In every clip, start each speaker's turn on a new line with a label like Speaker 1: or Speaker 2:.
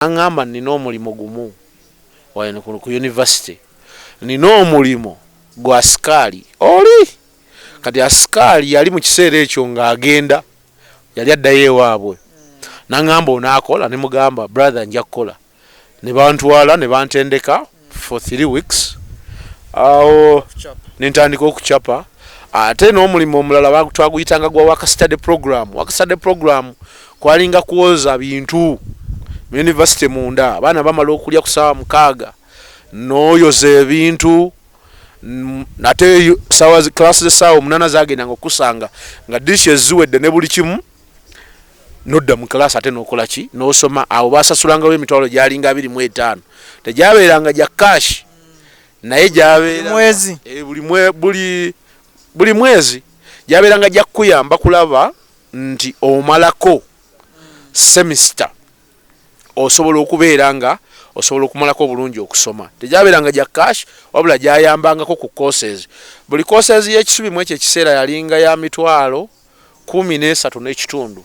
Speaker 1: Aŋŋamba, "Nina omulimu gumu wano ku university, nina omulimu gwa asikaali." Oli kati asikaali yali mu kiseera ekyo ng'agenda, yali addayo ewaabwe. Naŋŋamba, "Onaakola?" Ne mugamba, "Brother, nja kukola." Ne bantwala ne bantendeka for 3 weeks. Awo nentandika okucapa. Ate n'omulimu omulala twaguyitanga gwa work study program. Work study program kwalinga kwoza bintu mu university munda. Abaana bamala okulya ku saawa 6, n'oyoza ebintu. Ate sawa class z'essaawa 8 zagendanga okusanga nga dishes ziwedde ne buli kimu, nodda mu class ate nokola ki? Nosoma. Awo basasulangawo emitwalo gyalinga 25. Tegyabeeranga gya cash, naye gyabeera
Speaker 2: Mwezi?
Speaker 1: E, buli mwezi gyabeeranga gya kukuyamba kulaba nti omalako semester, osobola okubeera nga osobola okumalako obulungi okusoma. Tegyabeeranga gya cash, wabula gyayambangako ku courses. Buli courses y'ekisubi mu ekyo ekiseera yalinga ya 135,000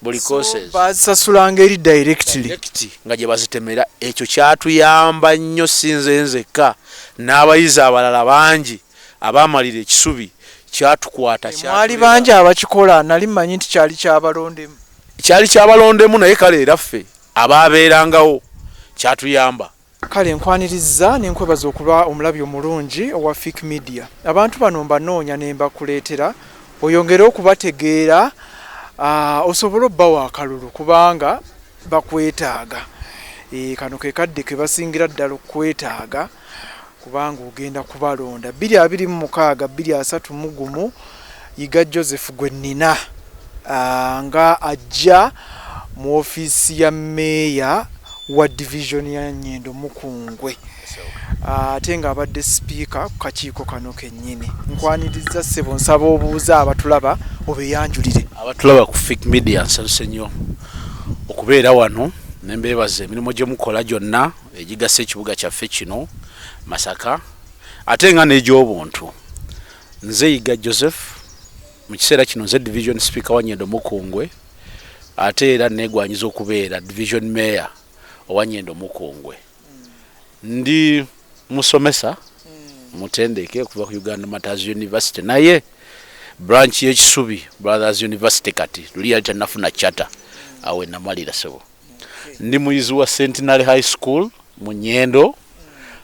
Speaker 1: buli courses.
Speaker 2: Bazisasulanga eri directly?
Speaker 1: Direct, nga gye bazitemera. Ekyo kyatuyamba nnyo, si nze nzekka, n'abayizi abalala bangi abamalira ekisubi kyatukwata.
Speaker 2: Mwali bangi abakikola? Nali mmanyi nti kyali kyabalondemu.
Speaker 1: Kyali kyabalondemu, naye kale era ffe ababeerangawo kyatuyamba.
Speaker 2: Kale nkwaniriza nenkwebaza okuba omulabi omulungi owa Fik Media. Abantu bano mbanoonya ne mbakuleetera oyongere okubategeera, osobole obbawa akalulu kubanga bakwetaaga. Kano ke kadde ke basingira ddala okwetaaga kubanga ogenda kubalonda 2026 2031. Yiga Joseph gwe nnina, nga ajja mu ofiisi ya meeya wa division ya Nyendo Mukungwe, ate ng'abadde sipiika ku kakiiko kano kennyini. Nkwaniriza, ssebo. Nsaba obuuza abatulaba, obeeyanjulire.
Speaker 1: Abatulaba ku Fik Media, nsanyuse nnyo okubeera wano ne mbeebaza emirimu gye mukola gyonna egigasa ekibuga kyaffe kino Masaka, ate nga n'egy'obuntu. Nze Yiga Joseph. Mu kiseera kino nze division speaker wa Nyendo Mukungwe, ate era negwanyiza okubeera division mayor owa Nyendo Mukungwe. Ndi musomesa mutendeke okuva ku Uganda Martyrs University, naye branch y'Ekisubi Brothers University. Kati luli yali tanafuna charter. Awo enamalira, sebo. Ndi muyizi wa Centenary High School mu Nyendo,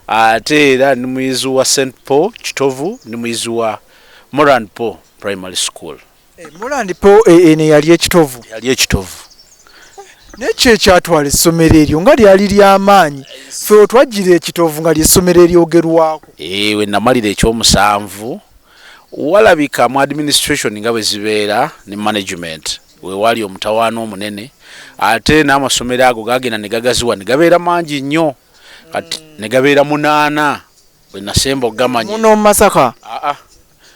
Speaker 1: ate era ndi muyizi wa St Paul Kitovu, ndi muyizi wa Moran Paul Primary School.
Speaker 2: Moran Paul eno yali Ekitovu?
Speaker 1: Yali Ekitovu.
Speaker 2: Naye ki ekyatwala essomero eryo nga lyali lyamaanyi? Ffe otwajjira Ekitovu nga lyessomero eryogerwako.
Speaker 1: We namalira ekyomusanvu, walabika mu administration nga bwe zibeera ne management wewaali omutawaana omunene, ate n'amasomero ago gagenda ne gagaziwa ne gabeera mangi nnyo. Kati ne gabeera munaana we nasemba okugamanya.
Speaker 2: Muno mu Masaka?
Speaker 1: Aa.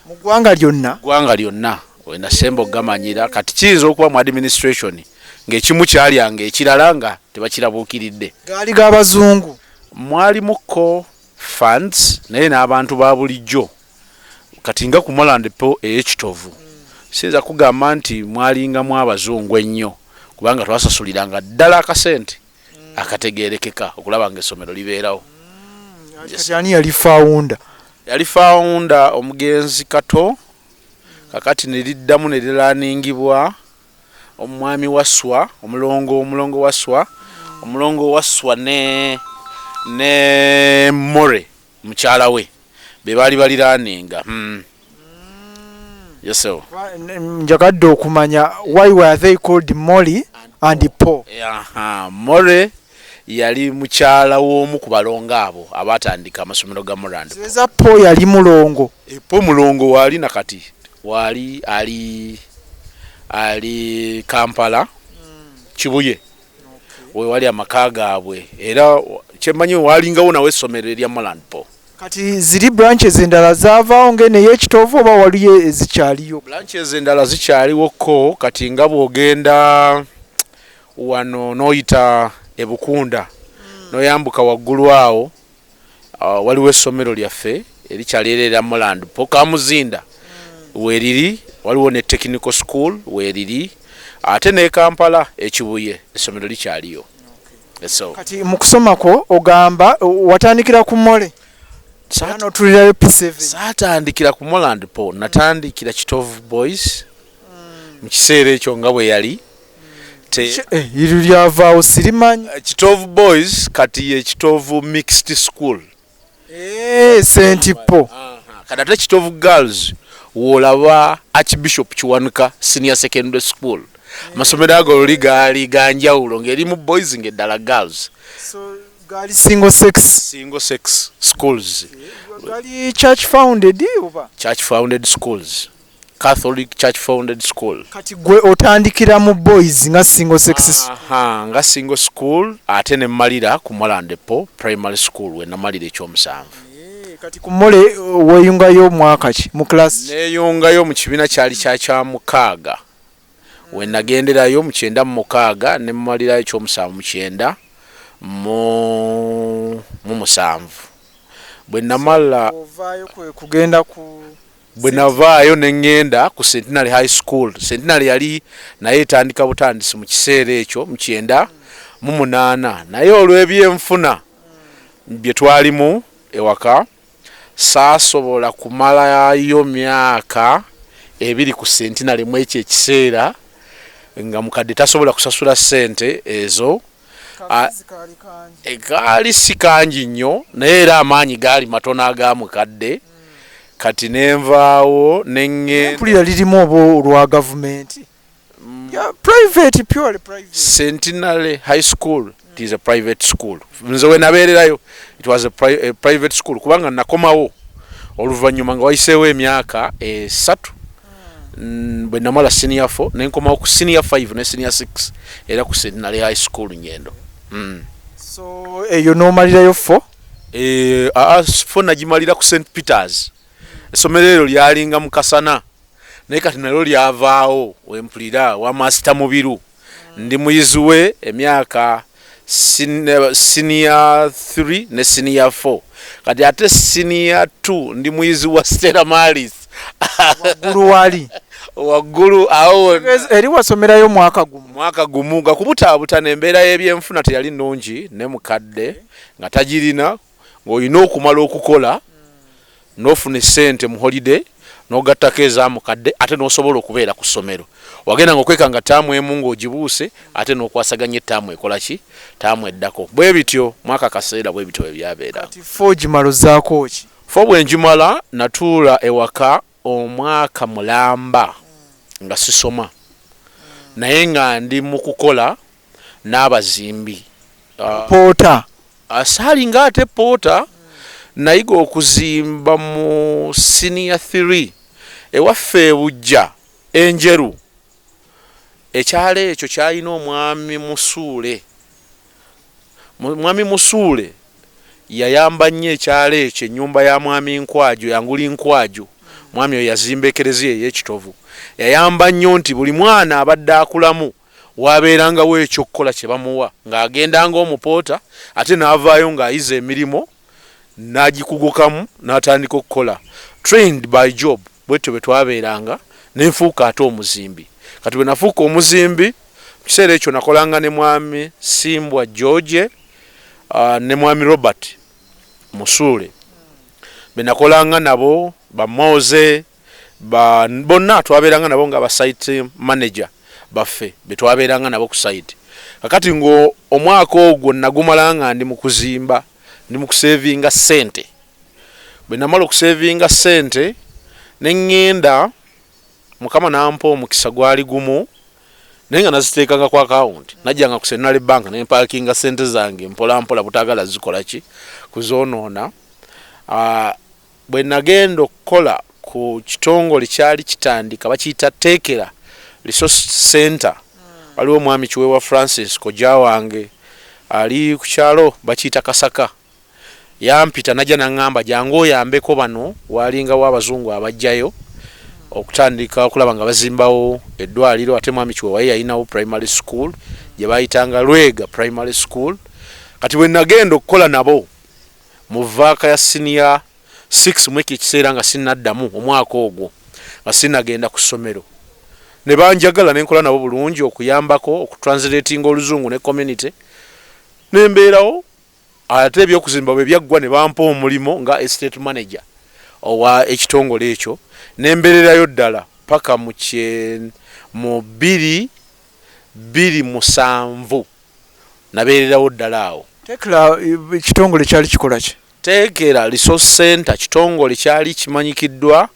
Speaker 2: Mu ggwanga lyonna?
Speaker 1: Ggwanga lyonna we nasemba okugamanyira. Kati kiyinza okuba mu administration ng'ekimu kyalyanga ekirala nga tebakirabuukiridde.
Speaker 2: Gaali g'abazungu?
Speaker 1: Mwalimuko funds, naye n'abantu ba bulijjo. Kati nga ku Moland Paul ey'Ekitovu, siyinza kugamba nti mwalingamu abazungu ennyo, kubanga twasasuliranga ddala akasente akategerekeka okulaba nga essomero libeerawo.
Speaker 2: Kati ani yali founder?
Speaker 1: Yali founder omugenzi Kato. Kakati ne liddamu ne liraningibwa omwami Waswa, omulongo Waswa, omulongo Waswa ne More mukyala we be baali baliraninga. Yes, sir.
Speaker 2: Njagadde okumanya, why were they called Molly and Paul?
Speaker 1: Aha, More yali mukyala w'omu ku balongo abo abatandika amasomero ga Morand.
Speaker 2: Eza Paul yali mulongo?
Speaker 1: Paul mulongo waali nakati waali, ali Kampala Kibuye we wali amaka gaabwe. Era kyemmanyi walingawo nawe essomero erya Moland Paul.
Speaker 2: Kati ziri branches endala zaavaawo ng'eno ey'Ekitovu, oba waliyo ezikyaliyo?
Speaker 1: Branches endala zikyaliwoko. Kati nga bw'ogenda wano n'oyita Ebukunda n'oyambuka waggulu awo, waliwo essomero lyaffe erikyali era erya Moland Paul Kamuzinda weeriri. Waliwo ne technical school weeriri, ate ne Kampala Ekibuye essomero likyaliyo. So
Speaker 2: Kati mu kusoma kwo ogamba watandikira ku Mole, notulirayo P7?
Speaker 1: Saatandikira ku Moland Paul, natandikira Kitovu Boys mu kiseera ekyo nga bwe yali.
Speaker 2: Eryo lyavaawo, sirimanyi.
Speaker 1: Kitovu Boys kati ye Kitovu Mixed School.
Speaker 2: St Paul.
Speaker 1: Kati ate Kitovu Girls wolaba Archbishop Kiwanuka Senior Secondary School. Amasomero ago luli gaali ganjawulo, ng'erimu boys ng'eddala girls.
Speaker 2: So gali single sex?
Speaker 1: Single sex schools.
Speaker 2: Gali church founded oba?
Speaker 1: Church founded schools, Catholic Church founded school.
Speaker 2: Kati gwe otandikira mu boys nga single sex?
Speaker 1: Aha, nga single school, ate nemmalira ku Moland Paul Primary School, we namalira ekyomusanvu.
Speaker 2: Kati ku Mole weeyungayo mwaka ki, mu class?
Speaker 1: Neeyungayo mu kibiina kyali kya 6, we nagenderayo mu 96, nemmalirayo ekyomusanvu mu 97. Bwe namala
Speaker 2: Ovaayo kwe kugenda ku
Speaker 1: Bwe navaayo ne ŋŋenda ku Centenary High School. Centenary yali naye etandika butandisi mu kiseera ekyo mu 98, naye olw'ebyenfuna bye twalimu ewaka saasobola kumalayo myaka 2 ku Centenary mu ekyo ekiseera, nga mukadde tasobola kusasula ssente ezo. Kaali si kangi nnyo, naye era amaanyi gaali matono aga mukadde. Kati nenvaawo neŋŋenda
Speaker 2: Mpulira lirimu oba olwa gavumenti ya private, purely private?
Speaker 1: Centenary High School, it is a private school. Nze we nabeererayo it was a private school, kubanga nakomawo oluvannyuma nga wayiseewo emyaka 3. Bwe namala senior 4 nenkomawo ku senior 5 ne senior 6 era ku Centenary High School Nyendo.
Speaker 2: So eyo n'omalirayo 4?
Speaker 1: Aa, four nagimalira ku St Peters. Essomero eryo lyalinga mu Kasana, naye kati nalyo lyavaawo. Wempulira wa Master Mubiru, ndi muyizi we emyaka senior 3 ne senior 4. Kati ate senior 2 ndi muyizi wa Stella Maris.
Speaker 2: Waggulu wali?
Speaker 1: Waggulu awo wonna.
Speaker 2: Eri wasomerayo mwaka gumu?
Speaker 1: Mwaka gumu, nga kubutaabutana embeera y'ebyenfuna teyali nnungi, ne mukadde nga tagirina, ng'olina okumala okukola n'ofuna essente mu holiday n'ogattako eza mukadde, ate n'osobola okubeera ku ssomero. Wagenda nga okwekanga ttaamu emu ng'ogibuuse, ate n'okwasaganya ettaamu ekola ki, ttaamu eddako. Bwe bityo mwaka kaseera bwe bityo bwe byabeera.
Speaker 2: Kati four gimalozaako ki?
Speaker 1: Four bwe njimala, natuula ewaka omwaka mulamba nga sisoma, naye nga ndi mu kukola n'abazimbi.
Speaker 2: Poota?
Speaker 1: Saalinga ate poota. Nayiga okuzimba mu senior 3 ewaffe ebujja Enjeru. Ekyalo ekyo kyalina omwami Musuule. Mwami Musuule yayamba nnyo ekyalo ekyo. Ennyumba ya mwami Nkwajo, yanguli Nkwajo, mwami oyo yazimba ekereziya ey'Ekitovu. Yayamba nnyo nti buli mwana abadde akulamu wabeerangawo ekyokukola kye bamuwa, ng'agenda ng'omupoota, ate n'avaayo ng'ayiza emirimu n'agikugukamu n'atandika okukola, trained by job. Bwetyo bwe twabeeranga, nenfuuka ate omuzimbi. Kati bwe nafuuka omuzimbi, mu kiseera ekyo nakolanga ne mwami Simbwa George, ne mwami Robert Musuule, be nakolanga nabo, bamoze ba, bonna twabeeranga nabo nga ba site manager baffe be twabeeranga nabo ku site. Kakati ngo omwaka ogwo nagumala nga ndi mu kuzimba, ndi mu kusevinga ssente. Bwe namala okusevinga ssente ne ŋŋenda, Mukama nampa omukisa gwali gumu, naye nga naziteekanga ku akawunti. Najjanga ku Centenary Bank nempakinga ssente zange mpola mpola, butaagala zikola ki, kuzoonoona. Bwe nagenda okukola ku kitongole kyali kitandika, bakiyita Tekera Resource Center. Waliwo omwami Kiweewa Francis, kojja wange, ali ku kyalo bakiyita Kasaka. Yampita najja naŋŋamba, "Jangu oyambeko bano." Walingawo abazungu abajjayo okutandika okulaba nga bazimbawo eddwaliro, ate mwami Kiweewa ye yalinawo primary school gye bayitanga Lwega Primary School. Kati bwe nagenda okukola nabo mu vac ya senior 6, mwekyo ekiseera nga sinnaddamu omwaka ogwo nga sinnagenda ku ssomero, ne banjagala nenkola nabo bulungi okuyambako okutranslatinga oluzungu ne community. Nembeerawo, ate ebyokuzimba bwe byaggwa ne bampa omulimu nga estate manager owa ekitongole ekyo, nembeererayo ddala paka mu 2007, nabeererawo ddala awo.
Speaker 2: Tekla ekitongole kyali kikola ki?
Speaker 1: Tekla Resource Center kitongole kyali kimanyikiddwa,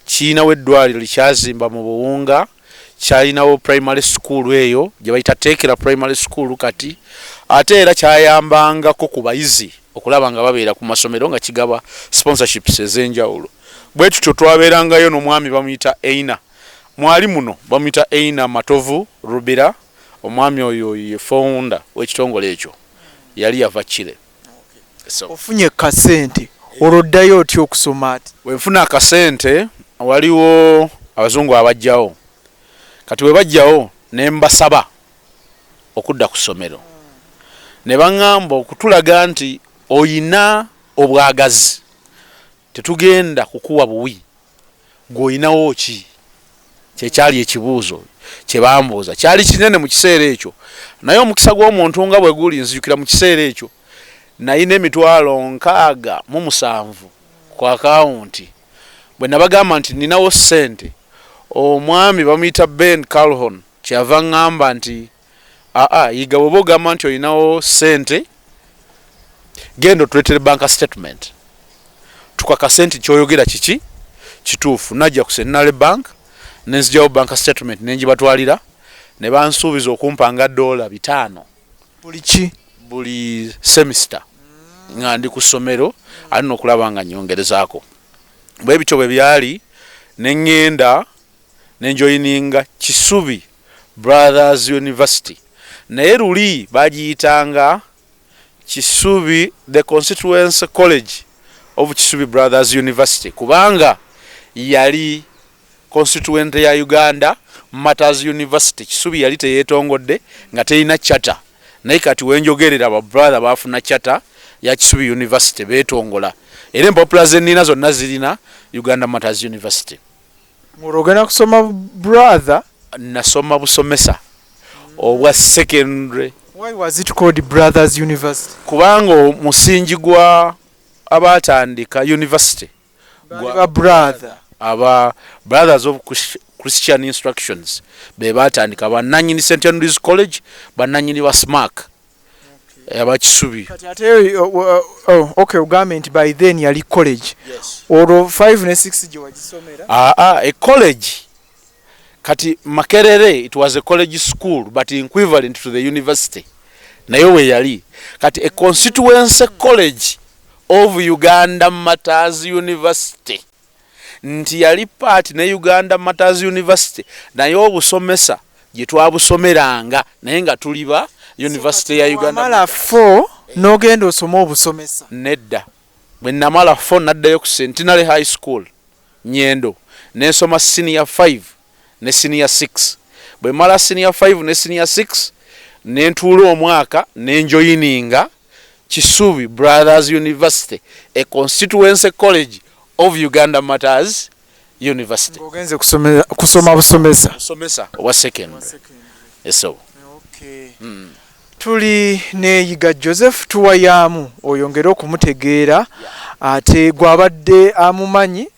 Speaker 1: kirinawo eddwaliro likyazimba mu Buwunga, kyalinawo primary school eyo gye bayita Tekla Primary School kati, ate era kyayambangako ku bayizi okulaba nga babeera ku masomero nga kigaba sponsorships ez'enjawulo. Bwe tutyo twabeerangayo n'omwami bamuyita Eina, mwali muno bamuyita Eina Matovu Rubira. Omwami oyo ye founder w'ekitongole ekyo, yali yava Chile. So,
Speaker 2: Ofunye kasente, olwo oddayo otya okusoma ati?
Speaker 1: Bwenfuna akasente, waliwo abazungu abajjawo. Kati bwe bajjawo ne mbasaba okudda ku ssomero, ne baŋŋamba okutulaga nti oyina obwagazi, tetugenda kukuwa buwi, gw'oyinawo ki? Kyekyali ekibuuzo kye bambuuza, kyali kinene mu kiseera ekyo. Naye omukisa gw'omuntu nga bwe guli, nzijukira mu kiseera ekyo nayina 607,000 ku akawunti. Bwe nabagamba nti ninawo ssente, omwami bamuyita Ben Calhon kyeyava ŋŋamba nti, "Aa, Yiga, bw'oba ogamba nti olinawo ssente, genda otuleetere bank statement tukakase nti kyoyogera kiki kituufu." Najja ku Centenary Bank, nenzigyawo bank statement, nengibatwalira, ne bansuubiza okumpanga $500
Speaker 2: Buli ki?
Speaker 1: Buli semester nga ndi ku ssomero, ate nokulaba nga nyongerezaako. Bwe bityo bwe byali, neŋŋenda nenjoyininga Kisubi Brothers University, naye luli bagiyitanga Kisubi, the Constituency College of Kisubi Brothers University, kubanga yali constituent ya Uganda Martyrs University. Kisubi yali teyeetongodde, nga terina charter, naye kati wenjogerera ba brother bafuna charter ya Kisubi University, beetongola, era empapula zenina zonna zirina Uganda Martyrs University.
Speaker 2: Ng'olwo ogenda kusoma, brother?
Speaker 1: Nasoma busomesa obwa secondary.
Speaker 2: Why was it called Brothers University?
Speaker 1: Kubanga omusingi gwa abatandika university
Speaker 2: Baali ba brother.
Speaker 1: Aba Brothers of Christian Instructions be batandika, bananyini St Henrys College, bananyini ba SMACK, abakisubi.
Speaker 2: Kati ate oh, okay, ogambe nti by then yali college. Olwo 5 ne 6 gye wagisomera?
Speaker 1: Aa, a college. Kati Makerere, it was a college school but equivalent to the university, naye we yali kati a constituency college of Uganda Martyrs University, nti yali part ne Uganda Martyrs University, naye obusomesa gye twabusomeranga, naye nga tuli ba university ya Uganda.
Speaker 2: Wamala 4 n'ogenda osoma obusomesa?
Speaker 1: Nedda, bwe namala 4 naddayo ku Centenary High School Nyendo, nensoma senior 5 ne senior 6. Bwe mala senior 5 ne senior 6, nentuula omwaka, nenjoyininga Kisubi Brothers University, a constituency college of Uganda Martyrs University.
Speaker 2: Ng'ogenze kusoma busomesa.
Speaker 1: Busomesa obwa secondary, eso.
Speaker 2: Okay. Tuli ne Yiga Joseph, tuwayaamu oyongere okumutegeera, ate gwabadde amumanyi,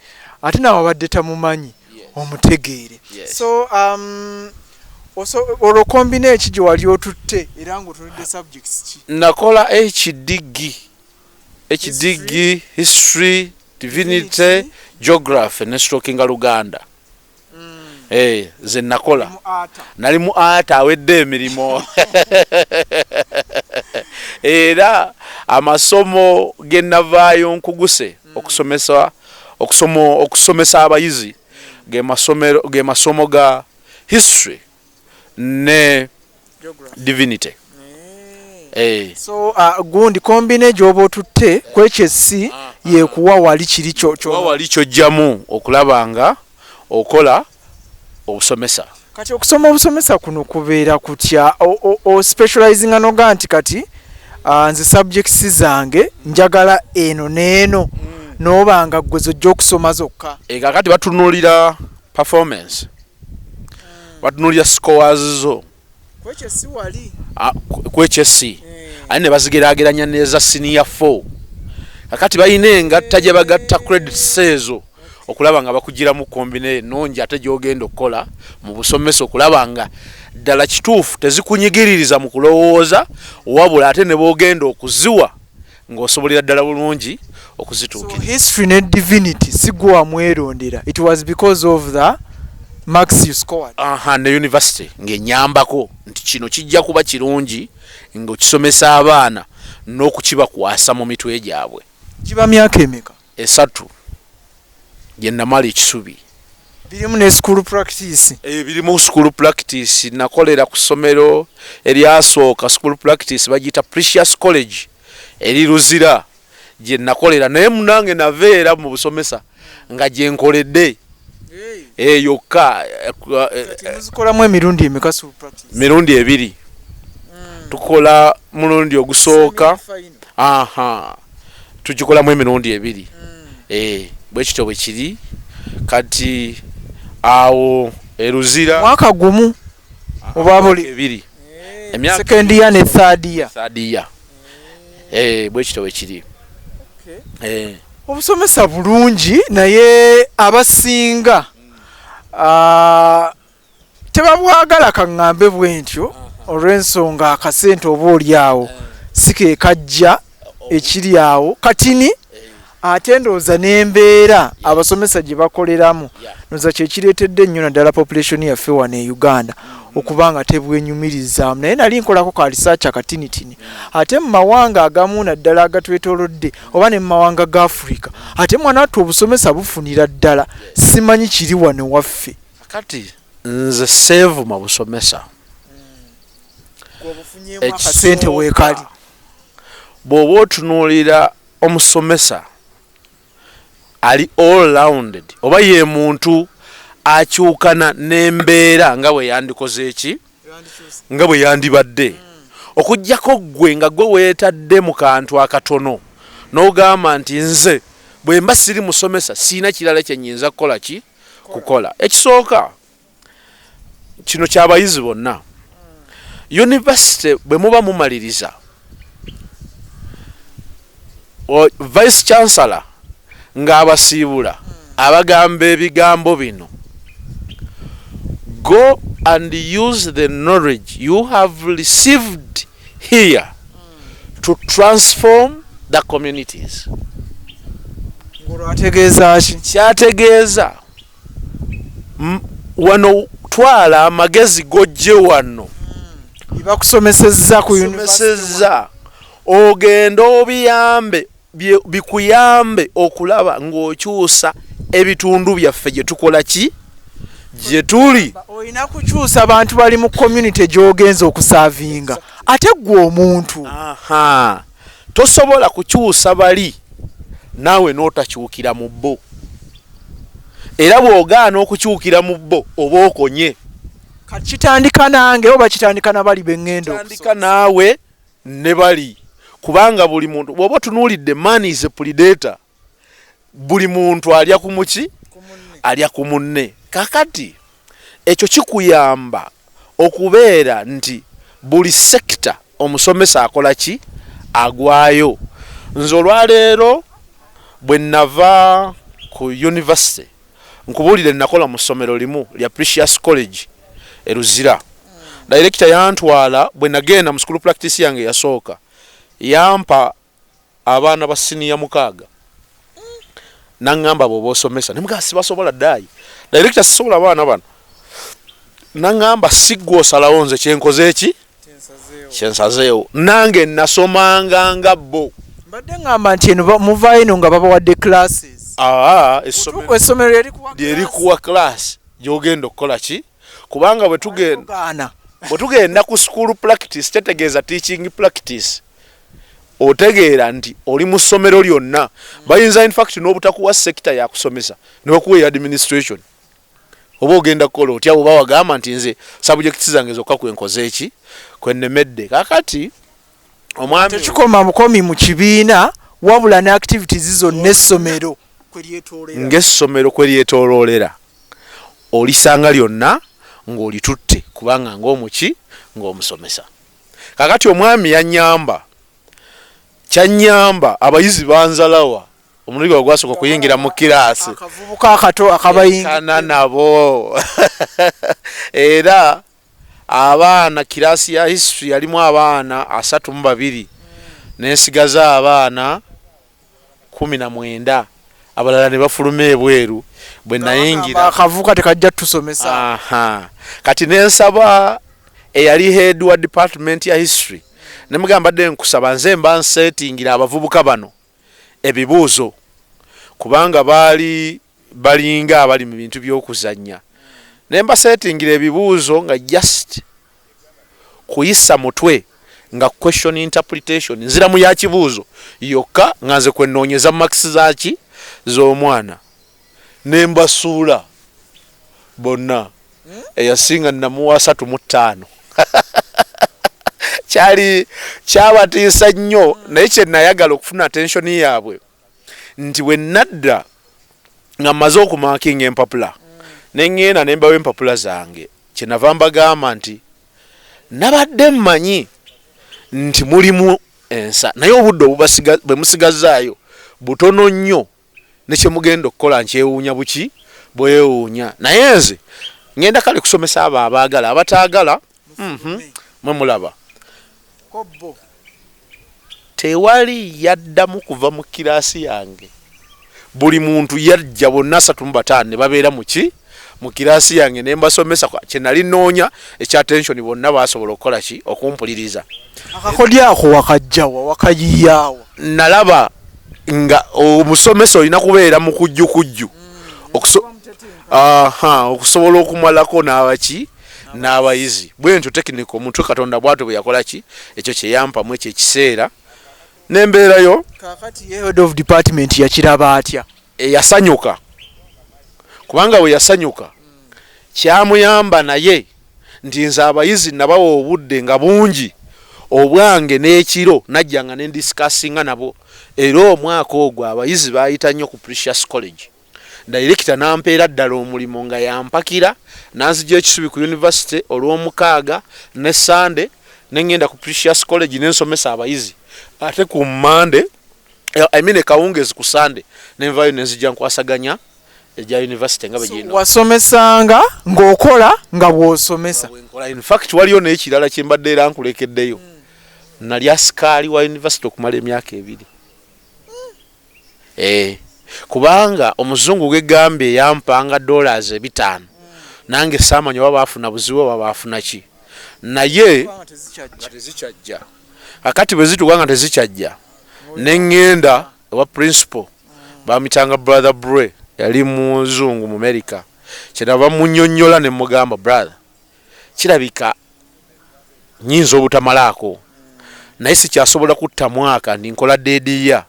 Speaker 2: ate nawe abadde tamumanyi omutegeere. So olwo combine eki gye wali otutte, era ng'otunudde subjects ki?
Speaker 1: Nakola HDG, HDG, history, divinity, geography ne strokinga Luganda. Ze nakola.
Speaker 2: Mu ata.
Speaker 1: Nali mu ata awedde emirimu, era amasomo ge navaayo nkuguse okusomesa, okusomesa abayizi ge masomero, ge masomo ga history ne
Speaker 2: Geography.
Speaker 1: divinity.
Speaker 2: So gundi combine gy'oba otutte ku HSC yekuwa wali kiri
Speaker 1: wa wali kyojjamu okulaba nga okola obusomesa.
Speaker 2: Kati okusoma obusomesa kuno kubeera kutya? O specializinga noga nti kati nze subjects zange njagala eno n'eno, n'oba nga ggwe zojja okusoma zokka?
Speaker 1: Kakati batunuulira performance, batunuulira scores zo.
Speaker 2: Ku HSC wali?
Speaker 1: Ku HSC. Ate ne bazigeraageranya n'eza senior 4. Kakati balina engatta gye bagatta credits ezo okulaba nga bakugiramu combine ennungi ate gy'ogenda okukola mu busomesa, okulaba nga ddala kituufu tezikunyigiririza mu kulowooza, wabula ate ne bw'ogenda okuziwa ng'osobolera ddala bulungi okuzituukiriza.
Speaker 2: So history ne divinity si gwe wamwerondera, it was because of the marks you scored.
Speaker 1: Aha, ne university ng'enyambako nti kino kijja kuba kirungi ng'okisomesa abaana n'okukibakwasa mu mitwe gyabwe.
Speaker 2: Giba myaka emeka?
Speaker 1: 3 gye namala ekisubi.
Speaker 2: Birimu ne school practice?
Speaker 1: Birimu school practice. Nakolera ku ssomero eryasooka school practice, bagiyita Precious College eri Luzira gye nakolera, naye munange naveera mu busomesa nga gye nkoledde yokka.
Speaker 2: Muzikolamu emirundi emeka school practice?
Speaker 1: Mirundi 2. Tukola mulundi ogusooka, aha, tugikolamu emirundi 2. Bwe kityo bwe kiri. Kati awo eruzira
Speaker 2: mwaka gumu oba buli
Speaker 1: 2,
Speaker 2: second year ne third year.
Speaker 1: Third year. Bwe kityo bwe kiri.
Speaker 2: Obusomesa bulungi, naye abasinga tebabwagala, kaŋŋambe bwe ntyo, olw'ensonga akasente oba oli awo si ke kajja ekiri awo katini, ate ndowooza n'embeera abasomesa gye bakoleramu ndowooza kyekireetedde ennyo naddala population yaffe wano e Uganda okuba nga tebwenyumirizaamu. Naye nali nkolako ka research akatinitini, ate mu mawanga agamu naddala agatwetoolodde oba ne mu mawanga ga Africa, ate mwana wattu obusomesa bufunira ddala. Simanyi kiri wano waffe.
Speaker 1: Kati nze seevuma busomesa.
Speaker 2: Akasente weekali.
Speaker 1: Bw'oba otunuulira omusomesa ali all rounded, oba ye muntu akyukana n'embeera nga bwe yandikoze eki, nga bwe yandibadde, okuggyako ggwe nga gwe weetadde mu kantu akatono n'ogamba nti nze bwe mba siri musomesa siina kirala kye nnyinza kukola ki kukola. Ekisooka kino ky'abayizi bonna, university bwe muba mumaliriza, vice chancellor ng'abasiibula abagamba ebigambo bino: "Go and use the knowledge you have received here to transform the communities."
Speaker 2: Ngolwo ategeeza ki?
Speaker 1: Kyategeeza wano twala amagezi gojje wano
Speaker 2: bakusomesezza ku
Speaker 1: university, ogenda obiyambe bikuyambe okulaba ng'okyusa ebitundu byaffe gye tukola ki gye tuli.
Speaker 2: Olina kukyusa abantu bali mu community gy'ogenza okuservinga, ate ggwe omuntu.
Speaker 1: Aha, tosobola kukyusa bali naawe n'otakyukira mu bo, era bw'ogaana okukyukira mu bo oba okonye.
Speaker 2: Kati kitandika nange oba kitandika na bali beŋŋenda?
Speaker 1: Kitandika naawe ne bali, kubanga buli muntu bw'oba otunuulidde, man is a predator, buli muntu alya ku muki, alya ku munne. Kakati ekyo kikuyamba okubeera nti buli sector omusomesa akola ki agwayo. Nze olwaleero bwe nava ku university, nkubuulire, nakola mu ssomero limu lya Precious College e Luzira. Director yantwala bwe nagenda mu school practice yange eyasooka, yampa abaana ba siniya 6, naŋŋamba bw'oba osomesa. Nemugaa sibasobola ddaayi, director, sisobola abaana bano. Naŋŋamba si ggwe osalawo, nze kyenkoze eki kyensazeewo, nange nasomanga nga bo.
Speaker 2: Mbadde ŋŋamba nti eno muvaayo eno nga babawadde classes.
Speaker 1: Aa, essomero
Speaker 2: essomero lyerikuwa.
Speaker 1: Lyerikuwa class gy'ogenda okukola ki, kubanga bwe tugenda
Speaker 2: gaana
Speaker 1: bwe tugenda ku school practice, tetegeeza teaching practice, otegeera nti oli mu ssomero lyonna. Bayinza infact n'obutakuwa sector yakusomesa nebakuwa eya administration, oba ogenda kukola otya oba wagamba nti nze subjects zange zokka kwenkoze eki kwennemedde. Kakati omwami
Speaker 2: Tekikoma bukomi mu kibiina, wabula ne activities zonna essomero kwe lyetoolera.
Speaker 1: Ng'essomero kwe lyetooloolera, olisanga lyonna ng'olitutte, kubanga ng'omuki ng'omusomesa. Kakati omwami yanyamba. Kyanyamba abayizi banzalawa omulundi gwe gwasooka okuyingira mu kiraasi.
Speaker 2: Akavubuka akato akabayingira.
Speaker 1: Kana nabo. Era abaana kiraasi ya history yalimu abaana 32, nensigaza abaana 19, abalala ne bafuluma ebweru bwe nayingira.
Speaker 2: Akavubuka tekajja tusomesa.
Speaker 1: Aha. Kati nensaba eyali head wa department ya history, nemugamba dde nkusaba nze mba nsetingira abavubuka bano ebibuuzo, kubanga baali balinga abali mu bintu by'okuzannya. Ne mbasetingira ebibuuzo nga just kuyisa mutwe, nga question interpretation, nziramu ya kibuuzo yokka, nga nze kwennoonyeza marks zaaki z'omwana. Ne mbasuula bonna, eyasinga namuwa 35. Kyali kyabatiisa nnyo, naye kye nayagala okufuna attention yaabwe nti bwe nadda nga mmaze okumarkinga empapula, ne ŋŋenda ne mbawa empapula zange, kye nava mbagamba nti nabadde mmanyi nti mulimu ensa, naye obudde bwe musigazaayo butono nnyo, ne kye mugenda okukola nkyewuunya buki bwewuunya, naye nze ŋŋenda kale kusomesa abo abaagala, abataagala mwe mulaba. Tewali yaddamu kuva mu kiraasi yange. Buli muntu yajja, bonna 35 ne babeera muki mu kiraasi yange, ne mbasomesa kye nali nnoonya ekya attention. Bonna baasobola okukola ki? Okumpuliriza.
Speaker 2: Akakodyo ako wakajjawa, wakayiyaawa?
Speaker 1: Nalaba nga omusomesa olina kubeera mukujjukujju okusobola okumalako n'abaki n'abayizi. Bwe ntyo technical omutwe Katonda bwatyo bwe yakola ki ekyo kye yampamu ekyo ekiseera nembeerayo.
Speaker 2: Kakati head of department yakiraba atya?
Speaker 1: Eyasanyuka, kubanga bwe yasanyuka kyamuyamba naye nti nze abayizi nabawa obudde nga bungi obwange n'ekiro najjanga ne ndiscussinga nabo. Era omwaka ogwo abayizi baayita nnyo ku Precious College. Director nampeera ddala omulimu nga yampakira nanzija ekisubi ku university olw'omukaaga ne Sunday, nengenda ku Precious College nensomesa abayizi, ate ku Monday, I mean ekawungezi ku Sunday, nenvayo nenzija nkwasaganya egya university nga
Speaker 2: bwegirina. Wasomesanga ng'okola nga bw'osomesa?
Speaker 1: In fact waliyo n'ekirala kye mbadde era nkulekeddeyo. Nali asikaali wa university okumala emyaka 2. Kubanga omuzungu gwegambye yampanga $500, nange saamanya oba baafuna buzibu oba baafuna ki, naye nga tezikyajja. Kakati bwe zituuka nga tezikyajja, ne ŋŋenda ewa principal, bamitanga Brother Bray, yali muzungu mu America. Kyenava munnyonnyola ne mugamba, brother, kirabika nnyinza obutamalaako, naye sikyasobola kutta mwaka ndi nkola deediya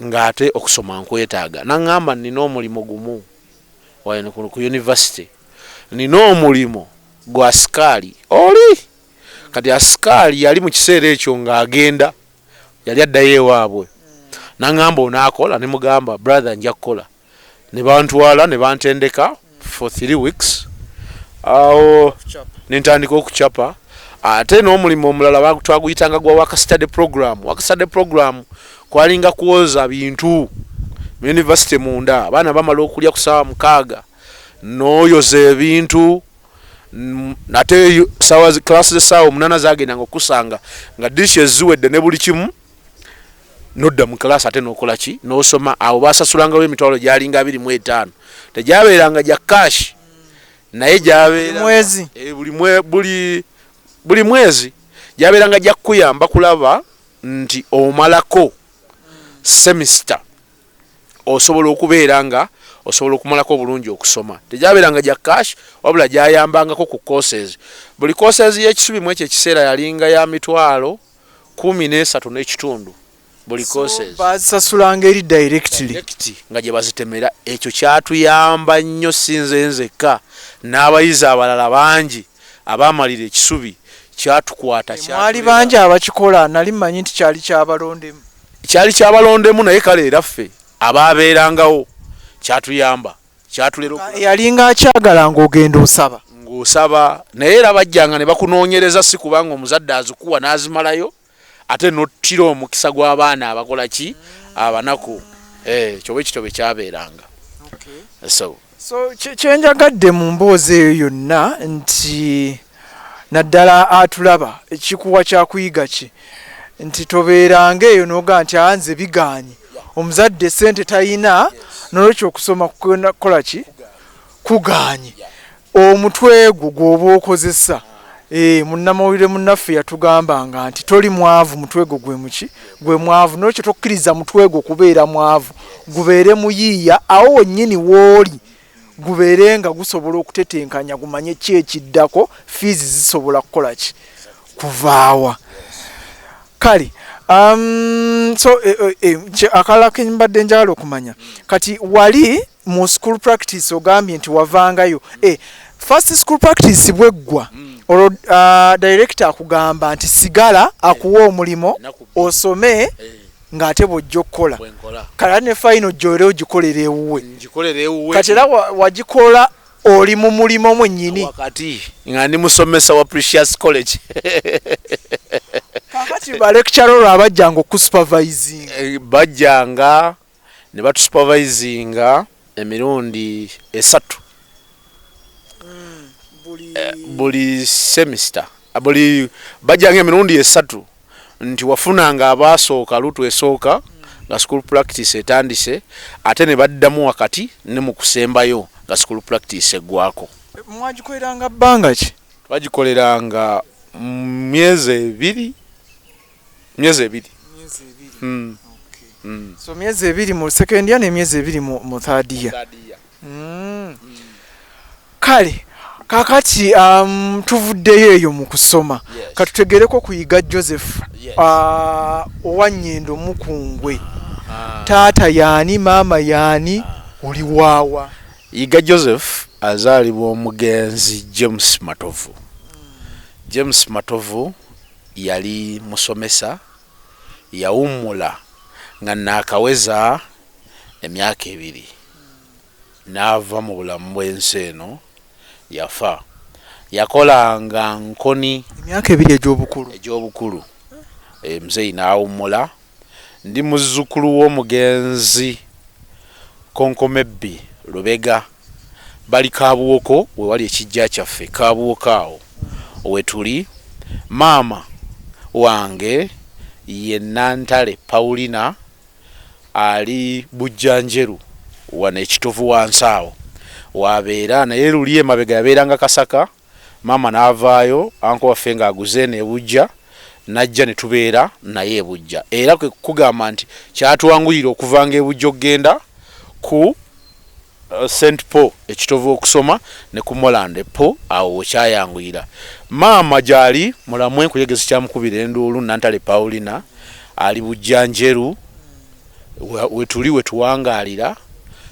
Speaker 1: ng'ate okusoma nkwetaaga. Naŋŋamba nina omulimu gumu wano ku university, nina omulimu gwa asikaali oli. Kati asikaali yali mu kiseera ekyo ng'agenda, yali addayo ewaabwe. Naŋŋamba onaakola? Ne mugamba brother nja kukola. Ne bantwala ne bantendeka for 3 weeks, awo ne ntandika okucapa. Ate n'omulimu omulala twaguyitanga gwa work study program. Work study program kwalinga kwoza bintu mu university munda. Abaana bamala okulya ku ssaawa 6, n'oyoza ebintu, ate sawa class z'essaawa 8 zagendanga okusanga nga dishes ziwedde ne buli kimu, nodda mu class ate n'okola ki, n'osoma. Awo basasulangawo emitwalo gyalinga 25, tegyabeeranga gya cash, naye gyabeera
Speaker 2: mwezi.
Speaker 1: Buli mwezi gyabeeranga gya kukuyamba kulaba nti omalako semester, osobola okubeera nga osobola okumalako obulungi okusoma. Tegyabeeranga gya cash, wabula gyayambangako ku courses. Buli courses y'ekisubi mu ekyo ekiseera yalinga ya mitwalo 13.5 buli courses.
Speaker 2: Bazisasulanga eri directly?
Speaker 1: Direct, nga gye bazitemera. Ekyo kyatuyamba nnyo, si nze nzekka, n'abayizi abalala bangi abaamalira ekisubi kyatukwata.
Speaker 2: Mwali bangi abakikola? Nali mmanyi nti kyali kyabalondemu.
Speaker 1: Kyali kyabalondemu, naye kale era ffe abaabeerangawo kyatuyamba, kyatulera.
Speaker 2: Yalinga akyagala ng'ogenda osaba?
Speaker 1: Ng'osaba, naye era bajjanga ne bakunoonyereza, si kubanga omuzadde azikuwa n'azimalayo. Ate nottira omukisa gw'abaana abakola ki, abanaku. Kyoba ekityo bwe kyabeeranga. So
Speaker 2: So kyenjagadde mu mboozi eyo yonna nti naddala atulaba, ekikuwa kyakuyiga ki nti tobeeranga eyo n'ogaa nti anze bigaanye, omuzadde sente tayina, nolwekyo okusoma kukola ki kugaanye. Omutwe gwo gw'oba okozesa. Munnamawulire munnaffe yatugambanga nti toli mwavu, mutwe gwo gwe muki gwe mwavu, nolwekyo tokkiriza mutwe gwo kubeera mwavu, gubeere muyiiya awo wennyini w'oli, gubeere nga gusobola okutetenkanya, gumanye ki ekiddako, fiizi zisobola kukola ki, kuvaawa. Kale so akalala ke mbadde njagala okumanya, kati wali mu school practice ogambye nti wavangayo, first school practice bweggwa, olwo director akugamba nti sigala akuwa omulimu osome ng'ate bw'ojja okukola, kale ne final gy'era ogikolera ewuwe.
Speaker 1: Ngikolera ewuwe.
Speaker 2: Kati era wagikola oli mu mulimu mwennyini?
Speaker 1: Wakati nga ndi musomesa wa Precious College.
Speaker 2: Kakati ba lecturer olwo abajjanga okusupervising?
Speaker 1: Bajjanga ne batusupervisinga emirundi 3 buli semester. Buli bajjanga emirundi 3, nti wafunanga abasooka lutu esooka nga school practice etandise, ate ne baddamu wakati ne mu kusembayo nga school practice eggwako.
Speaker 2: Mwagikoleranga bbanga ki?
Speaker 1: Twagikoleranga myezi 2, myezi 2.
Speaker 2: So myezi 2 mu second year n'emyezi 2 mu third year. Kale kakati tuvuddeyo eyo mu kusoma, katutegereko kuyiga Joseph owa Nnyendo Mukungwe. Taata yaani, maama yaani, oli waawa?
Speaker 1: Yiga Joseph azaalibwa omugenzi James Matovu. James Matovu yali musomesa, yawummula nga naakaweza emyaka 2 n'ava mu bulamu bw'ensi eno, yafa. Yakolanga Nkoni.
Speaker 2: Emyaka 2 egy'obukulu?
Speaker 1: Egy'obukulu. Muzeeyi n'awummula. Ndi muzzukulu w'omugenzi Konkomebbi Lubega, bali Kabuwoko we wali ekijja kyaffe, Kabuwoko awo wetuli. Maama wange ye Nantale Paulina, ali Bujjanjeru wano ekitovu wansi awo wabeera, naye luli emabega yabeeranga Kasaka. Maama n'avaayo, uncle waffe ng'aguze eno ebujja, najja ne tubeera naye ebujja, era kwe kugamba nti kyatwanguyira okuvanga ebujja okugenda ku St Paul ekitovu okusoma ne ku Moland Paul, awo wekyayanguyira. Maama gyali mulamu, enkuyegezi kyamukubira enduulu. Nantale Paulina ali Bujjanjeru wetuli wetuwangaalira,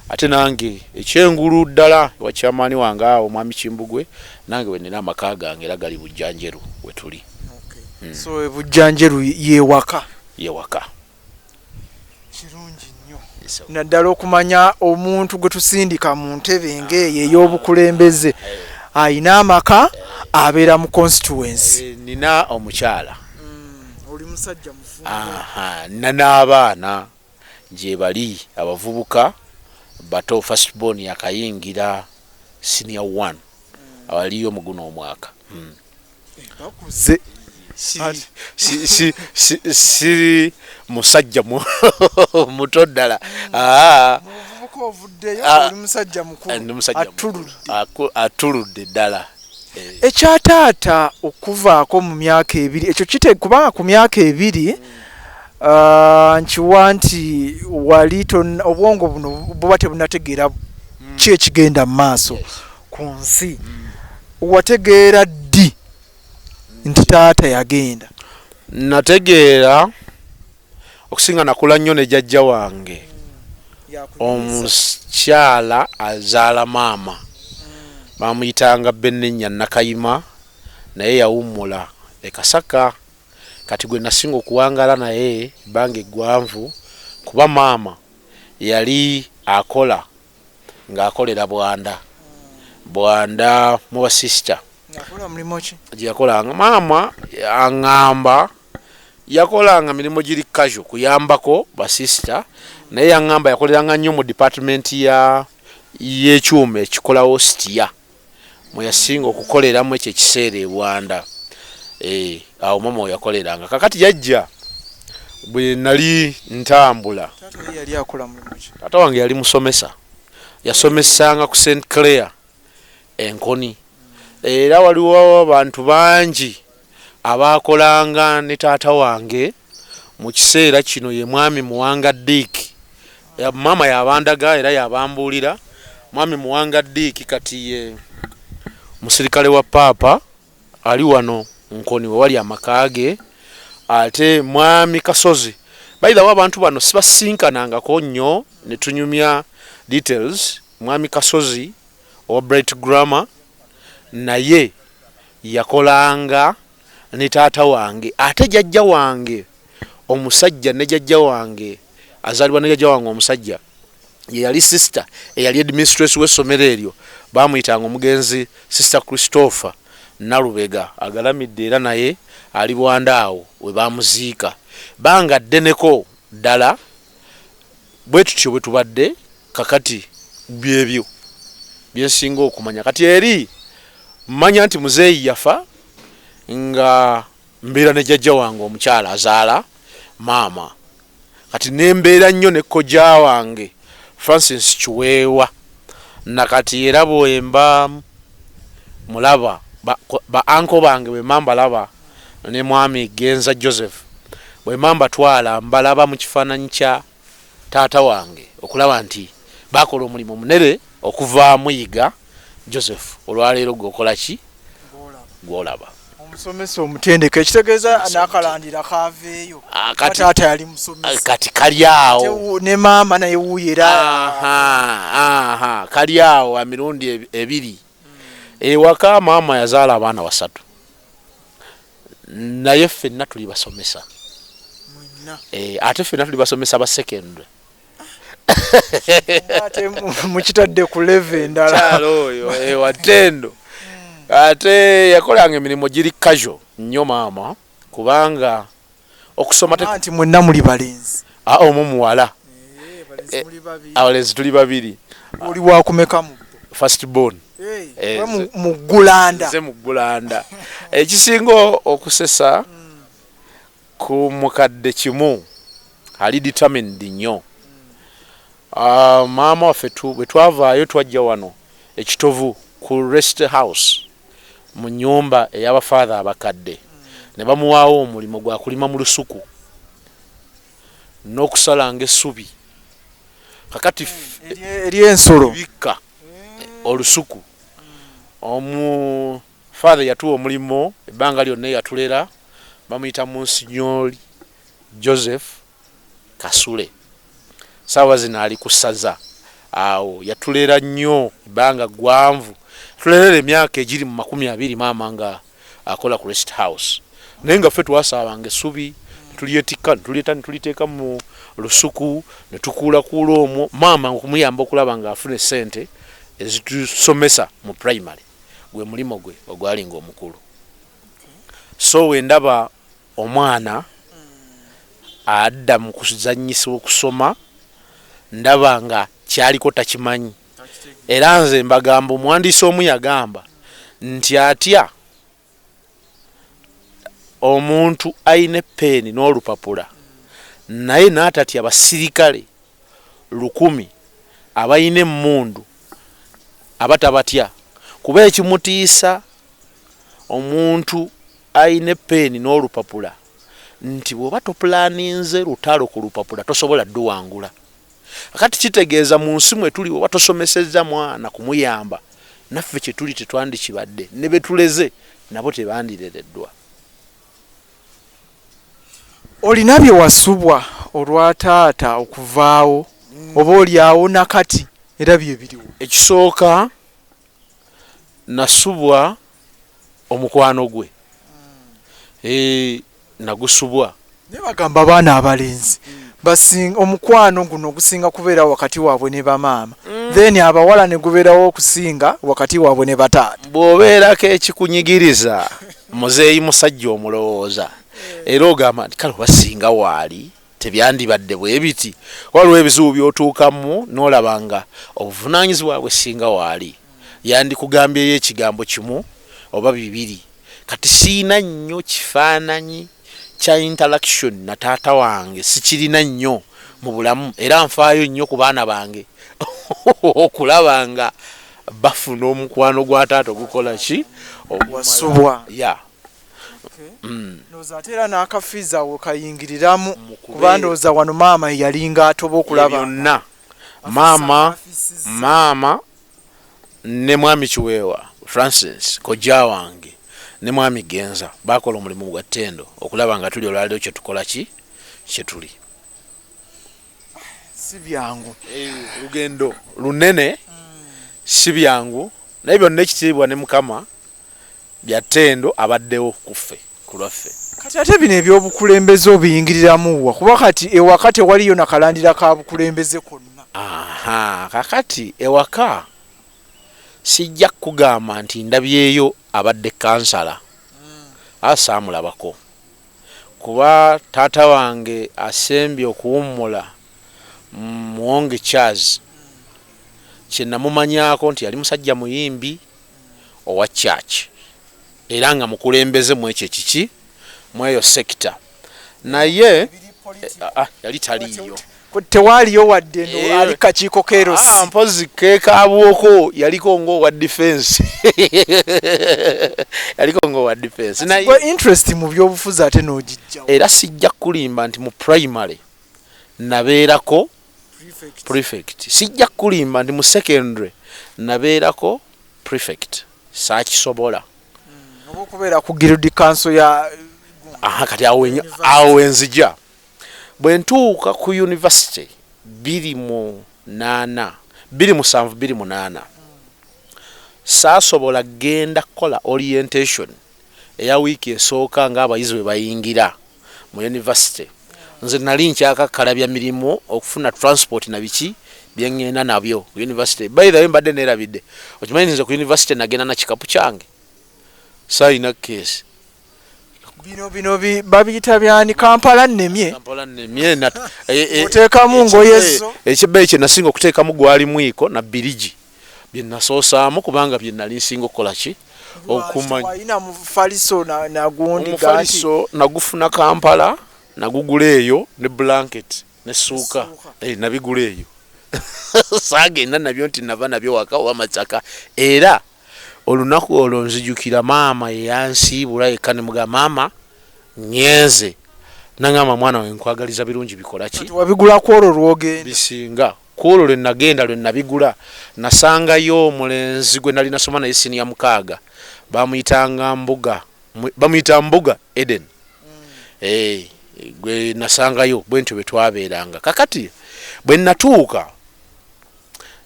Speaker 1: ate nange ekyengulu ddala wakyamaani wange awo omwami Kimbugwe, nange wenina amaka gange era gali Bujjanjeru wetuli.
Speaker 2: So Bujjanjeru yewaka?
Speaker 1: Yewaka.
Speaker 2: Kirungi nnyo naddala okumanya omuntu gwe tusindika mu ntebe ng'eyo ey'obukulembeze ayina amaka, abeera mu constituency.
Speaker 1: Nina omukyala.
Speaker 2: Oli musajja mufumbo?
Speaker 1: Nina n'abaana gye bali abavubuka bato, first born yakayingira senior one, aliyo mu guno omwaka.
Speaker 2: Bakuze.
Speaker 1: Siri musajja muto ddala.
Speaker 2: Muvubuka ovuddeyo, oli musajja mukulu atuludde.
Speaker 1: Atuludde ddala.
Speaker 2: Ekya taata okuvaako mu myaka 2 ekyo kite, kubanga ku myaka 2 nkiwa nti wali obwongo buno buba tebunategeera ki ekigenda mu maaso ku nsi. Wategeera ddi nti taata yagenda?
Speaker 1: Nategeera okusinga nakula nnyo ne jjajja wange omukyala azaala maama, bamuyitanga Benenya Nakayima, naye yawummula e Kasaka. Kati gwe nasinga okuwangaala naye ebbanga eggwanvu, kuba maama yali akola ng'akolera Bwanda, Bwanda mu basisita.
Speaker 2: Akola mulimu ki?
Speaker 1: Gye yakolanga maama aŋŋamba. Yakolanga mirimu giri casual, kuyambako basisita, naye yaŋŋamba yakoleranga nnyo mu department ya y'ekyuma ekikolawo sitiya, mwe yasinga okukoleramu ekyo ekiseera e Bwanda. Awo mama we yakoleranga. Kakati yajja bwe nali ntambula.
Speaker 2: Taata ye yali akola mulimu ki?
Speaker 1: Taata wange yali musomesa, yasomesanga ku St Clair Enkoni, era waliwo abantu bangi abakolanga ne taata wange mu kiseera kino. Ye mwami Muwanga Dick. Maama yabandaga era yabambuulira. Mwami Muwanga Dick kati ye musirikale wa paapa, ali wano Nkoni we wali amaka ge. Ate mwami Kasozi, bayirawo abantu bano sibasinkanangako nnyo ne tunyumya details. Mwami Kasozi owa Bright Grammar naye yakolanga ne taata wange. Ate jjajja wange omusajja ne jjajja wange azaalibwa ne jjajja wange omusajja ye yali sister eyali headmistress w'essomero eryo, bamuyitanga omugenzi Sister Christopher Nalubega, agalamidde era naye ali Bwanda awo we bamuziika. Banga ddeneko ddala bwe tutyo bwe tubadde. Kakati byebyo byensinga okumanya. Kati eri mmanya nti muzeeyi yafa nga mbeera ne jjajja wange omukyala azaala maama. Kati nembeera nnyo ne kojja wange Francis Kiweewa, nakati era bwemba mulaba ba uncle bange bwemba mbalaba ne mwami Genza Joseph, bwemba mbatwala mbalaba mu kifaananyi kya taata wange, okulaba nti bakola omulimu munene okuva Muyiga Joseph olwaleero gwokola ki gwolaba.
Speaker 2: Omusomesa omutendeke, ekitegeeza n'akalandira kaveeyo.
Speaker 1: Kati
Speaker 2: taata yali musomesa.
Speaker 1: Kati kali awo.
Speaker 2: Ne maama naye wuuyo era.
Speaker 1: Aha, kali awo emirundi ebiri. Ewaka maama yazaala abaana 3, naye ffenna tuli basomesa. Ate ffenna tuli basomesa ba secondary.
Speaker 2: Ate mukitadde ku level endala.
Speaker 1: Kyalo oyo watendo. Ate yakolanga emirimu giri casual nnyo maama, kubanga okusoma
Speaker 2: nti mwenna muli balenzi.
Speaker 1: Omu muwala. Abalenzi tuli babiri.
Speaker 2: Oli wakumeka mu
Speaker 1: first born?
Speaker 2: Mu Ggulanda.
Speaker 1: Nze mu Ggulanda. Ekisinga okusesa ku mukadde kimu, ali determined nnyo. Maama waffe bwe twavaayo twajja wano Ekitovu ku rest house mu nyumba ey'abafaatha abakadde, ne bamuwaawo omulimu gwa kulima mu lusuku n'okusalanga essubi. Kakati
Speaker 2: eryensolo
Speaker 1: bikka olusuku. Omu father yatuwa omulimu ebbanga lyonna eyatulera, bamuyita Monsignor Joseph Kasule, saawa zino ali ku ssaza awo. Yatulera nnyo ebbanga ggwanvu, tulerera emyaka egiri mu 20, maama nga akola ku rest house, naye nga ffe twasaabanga essubi netulyetikka netulyeta netuliteeka mu lusuku netukuulakuula omwo, maama okumuyamba okulaba nga afuna esente ezitusomesa mu primary, gwe mulimu gwe ogwalinga omukulu. So wendaba omwana adda mu kuzanyisa okusoma, ndaba nga kyaliko takimanyi. Era nze mbagamba, omuwandiisi omu yagamba nti atya omuntu ayina epeeni n'olupapula naye n'atatya basirikale 1000 abalina emmundu abatabatya, kuba ekimutiisa omuntu ayina epeeni n'olupapula nti bw'oba topulaninze lutalo ku lupapula tosobola dduwangula. Kati kitegeeza mu nsi mwe tuli, oba tosomesezza mwana kumuyamba, naffe kyetuli tetwandikibadde, ne betuleze nabo tebandirereddwa.
Speaker 2: Olina bye wasubwa olwa taata okuvaawo, oba oliawo nakati era bye biriwo?
Speaker 1: Ekisooka, nasubwa omukwano gwe, nagusubwa.
Speaker 2: Naye bagamba abaana abalenzi omukwano guno ogusinga kubeera wakati waabwe ne bamaama, then abawala ne gubeerawo okusinga wakati waabwe ne bataata.
Speaker 1: Bw'obeerako ekikunyigiriza, muzeeyi musajja omulowooza. Era ogamba nti kale oba singa waali tebyandibadde bwe biti. Waliwo ebizibu by'otuukamu n'olaba nga obuvunaanyizibwa bwe singa waali yandikugambyeyo ekigambo kimu oba bibiri. Kati siina nnyo kifaananyi kya interaction na taata wange, sikirina nnyo mu bulamu, era nfaayo nnyo ku baana bange okulaba nga bafuna omukwano gwa taata ogukola ki.
Speaker 2: Wasubwa.
Speaker 1: Ya.
Speaker 2: Ndowooza ate era n'akafiiza awo kayingiriramu, kuba ndowooza wano maama yalinga atoba okulaba
Speaker 1: byonna. Maama ne mwami Kiweewa Francis, kojja wange, ne mwami Genza bakola omulimu gwa ttendo okulaba nga tuli olwaleero kyetukola ki kyetuli.
Speaker 2: Si byangu.
Speaker 1: Lugendo lunene, si byangu, naye byonna ekitiibwa ne Mukama bya ttendo abaddewo kuffe ku lwaffe.
Speaker 2: Kati ate bino ebyobukulembeze obiyingiriramu wa? Kuba kati ewaka tewaliyo nakalandira ka bukulembeze konna.
Speaker 1: Aha, kakati ewaka sijja kugamba nti ndabyeyo abadde kansala, asaamulabako, kuba taata wange asembye okuwummula Muwonge Charles, kyenamumanyaako nti yali musajja muyimbi owa church era nga mukulembeze mu ekyo ekiki mu eyo sector, naye yali taliiyo.
Speaker 2: Tewaaliyo wadde no ali kakiiko keerosi.
Speaker 1: Mpozi kekabwoko yaliko ng'owa defense, yaliko ng'owa defense. Naye
Speaker 2: gwe interest mu byobufuzi ate n'ogijjawo?
Speaker 1: Era sijja kulimba nti mu primary nabeerako prefect, sijja kulimba nti mu secondary nabeerako prefect, saakisobola.
Speaker 2: Oba okubeera ku guild council ya
Speaker 1: Aha, kati awo wenzija. Bwe ntuuka ku university 2008, 2007, 2008, saasobola genda kukola orientation eya wiiki esooka ng'abayizi bwe bayingira mu university. Nze nali nkyakakkalabya mirimu okufuna transport na biki byeŋŋenda nabyo ku university. By the way, mbadde neerabidde, okimanyi nze ku university nagenda na kikapu kyange, saayina case.
Speaker 2: Bino babiyita byani? Kampala nnemye.
Speaker 1: Kampala nnemye.
Speaker 2: Oteekamu ngoye zo.
Speaker 1: Ekibbeeyi kye nasinga okuteekamu gwali mwiko na birigi bye nasoosaamu, kubanga bye nali nsinga okukola ki okumanya.
Speaker 2: Walina mufaliso nagundi?
Speaker 1: Omufaliso nagufuna Kampala, nagugula eyo, ne blanket ne suuka. Nabigula eyo, saagenda nabyo nti nava nabyo waka oba Masaka. Era olunaku olwo nzijukira maama yeyansiibula yekka, ne mugamba, "Maama, nyenze." Nangamba, "Mwana we, nkwagaliza birungi." Bikola ki?
Speaker 2: Wabigula ku olwo lwogenda?
Speaker 1: Bisinga ku olwo lwe nagenda, lwe nabigula. Nasangayo omulenzi gwe nali nasoma naye siniya 6, bamuyitanga Mbuga, bamuyita Mbuga Eden. Gwe nasangayo bwe ntyo bwe twabeeranga. Kakati bwe natuuka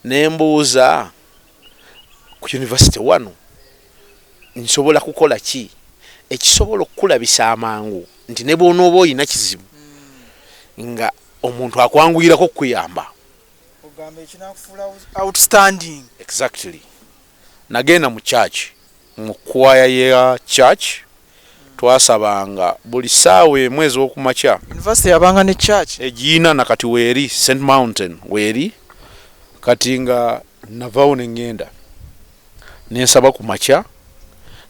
Speaker 1: ne mbuuza ku university, wano nsobola kukola ki ekisobola okukulabisa amangu nti ne bw'onooba oyina kizibu nga omuntu akwanguyirako okukuyamba?
Speaker 2: Ogamba ekinakufuula outstanding.
Speaker 1: Exactly. Nagenda mu church, mu kwaya ya church. Twasabanga buli ssaawa 1 ez'okumakya.
Speaker 2: University yabanga ne church?
Speaker 1: Egiina nakati weeri, St Mountain weeri. Kati nga navaawo ne ŋŋenda nensaba ku makya,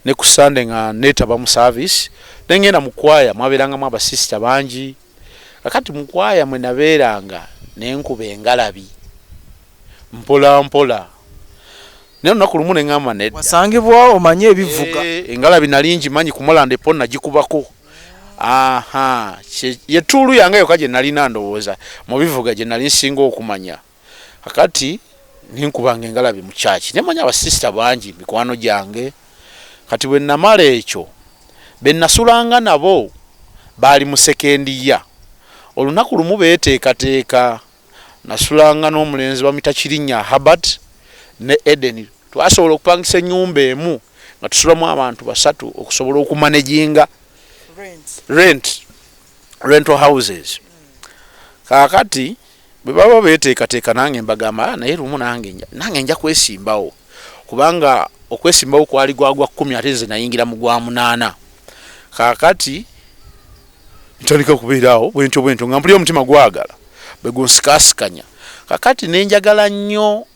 Speaker 1: ne ku Sande nga neetaba mu service, nengenda mu kwaya. Mwabeerangamu abasisita bangi. Kakati mu kwaya mwe nabeeranga nenkuba engalabi mpola mpola, naye olunaku lumu neŋŋamba nedda.
Speaker 2: Wasangibwa omanye ebivuga?
Speaker 1: Engalabi nali ngimanyi, kumulanda epo nagikubako. Aha, ye tool yange yokka gye nalina ndowooza mu bivuga gye nali nsinga okumanya. Kakati ninkubanga engalabi mu kyaki, nemanya abasisita bangi mikwano gyange. Kati bwe namala ekyo, be nasulanga nabo baali mu second year. Olunaku lumu beeteekateeka, nasulanga n'omulenzi bamuyita Kirinnya Habert ne Eden. Twasobola okupangisa ennyumba emu nga tusulamu abantu basatu okusobola okumanaginga rent, rental houses. Kaakati bwe baba beteekateeka, nange mbagamba, "Ah, naye lumu nange nja kwesimbawo," kubanga okwesimbawo kwali gwa 10, ate nze nayingira mu gwa 8. Kaakati Ntandika kubeera awo bwentyo bwentyo nga mpulira omutima gwagala bwe gunsikasikanya. Kakati nenjagala nnyo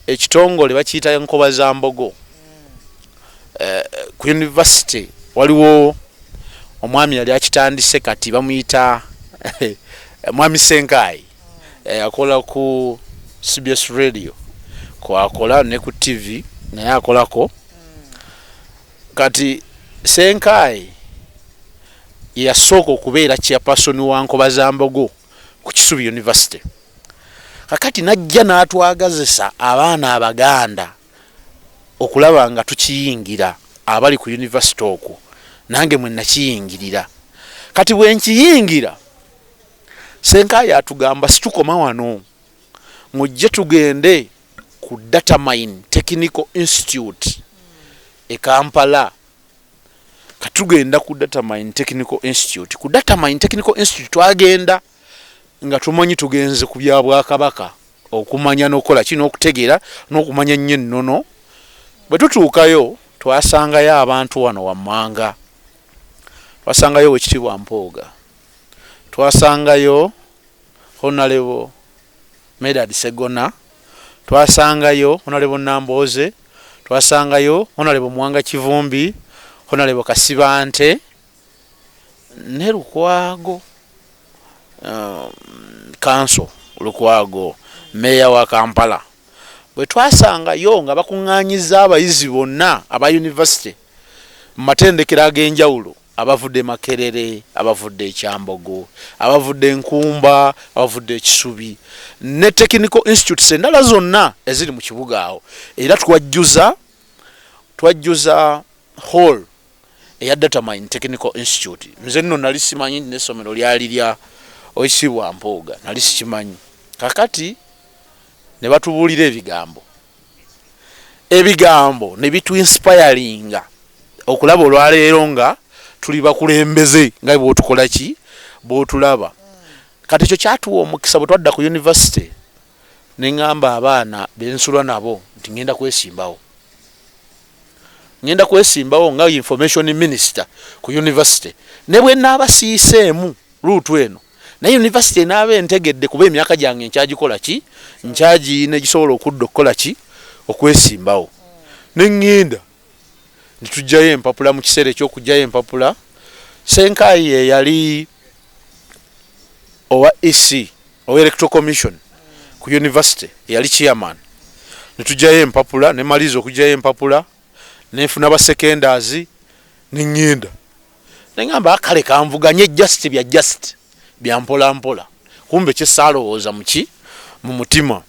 Speaker 1: ekitongole bakiyita Nkoba za Mbogo. Ku university waliwo omwami yali akitandise, kati bamuyita Mwami Senkayi, akola ku CBS Radio, kwakola ne ku TV naye akolako. Kati Senkayi yeyasooka okubeera chairperson wa Nkoba za Mbogo ku Kisubi University. Kakati najja n'atwagazisa abaana Abaganda okulaba nga tukiyingira abali ku university okwo, nange mwe nakiyingirira. Kati bwe nkiyingira, Senkayi atugamba, "Situkoma wano, mujje tugende ku Datamine Technical Institute e Kampala." Katugenda ku Datamine Technical Institute. Ku Datamine Technical Institute twagenda nga tumanyi tugenze ku bya bwakabaka, okumanya n'okukola ki n'okutegeera n'okumanya ennyo ennono. Bwe tutuukayo, twasangayo abantu wano wammanga, twasangayo Owekitiibwa Mpuuga, twasangayo Honorable Medard Segona, twasangayo Honorable Nambooze, twasangayo Honorable Muwanga Kivumbi, Honorable Kasibante ne Lukwago, Counsel Lukwago, meeya wa Kampala. Bwe twasangayo nga bakuŋŋaanyiza abayizi bonna aba university mu matendekero ag'enjawulo, abavudde Makerere, abavudde Ekyambogo, abavudde Enkumba, abavudde Ekisubi ne technical institutes endala zonna eziri mu kibuga awo, era twajjuza hall eya Datamine Technical Institute. Nze nno nali simanyi nti n'essomero lyali lya Oweekitiibwa Mpuuga, nali sikimanyi. Kakati ne batubuulira ebigambo, ebigambo ne bituinspiringa okulaba olwaleero nga tuli bakulembeze nga bwotukola ki bwotulaba. Kati ekyo kyatuwa omukisa. Bwe twadda ku university, neŋŋamba abaana bensulwa nabo nti ŋŋenda kwesimbawo, ŋŋenda kwesimbawo nga information minister ku university, ne bwe naaba siyiseemu route eno, naye university enaaba entegedde, kuba emyaka gyange nkyagikola ki, nkyagiyina egisobola okudda okukola ki, okwesimbawo. Neŋŋenda netujjayo empapula. Mu kiseera ekyokugjayo empapula, Senkayi ye yali owa EC, owa Electoral Commission ku university, eyali chairman. Netujjayo empapula, nemaliriza okugjayo empapula, nenfuna ba seconders, neŋŋenda neŋŋamba kale kanvuganye, just bya just bya mpola mpola. Kumbe kyesaalowooza muki mu mutima.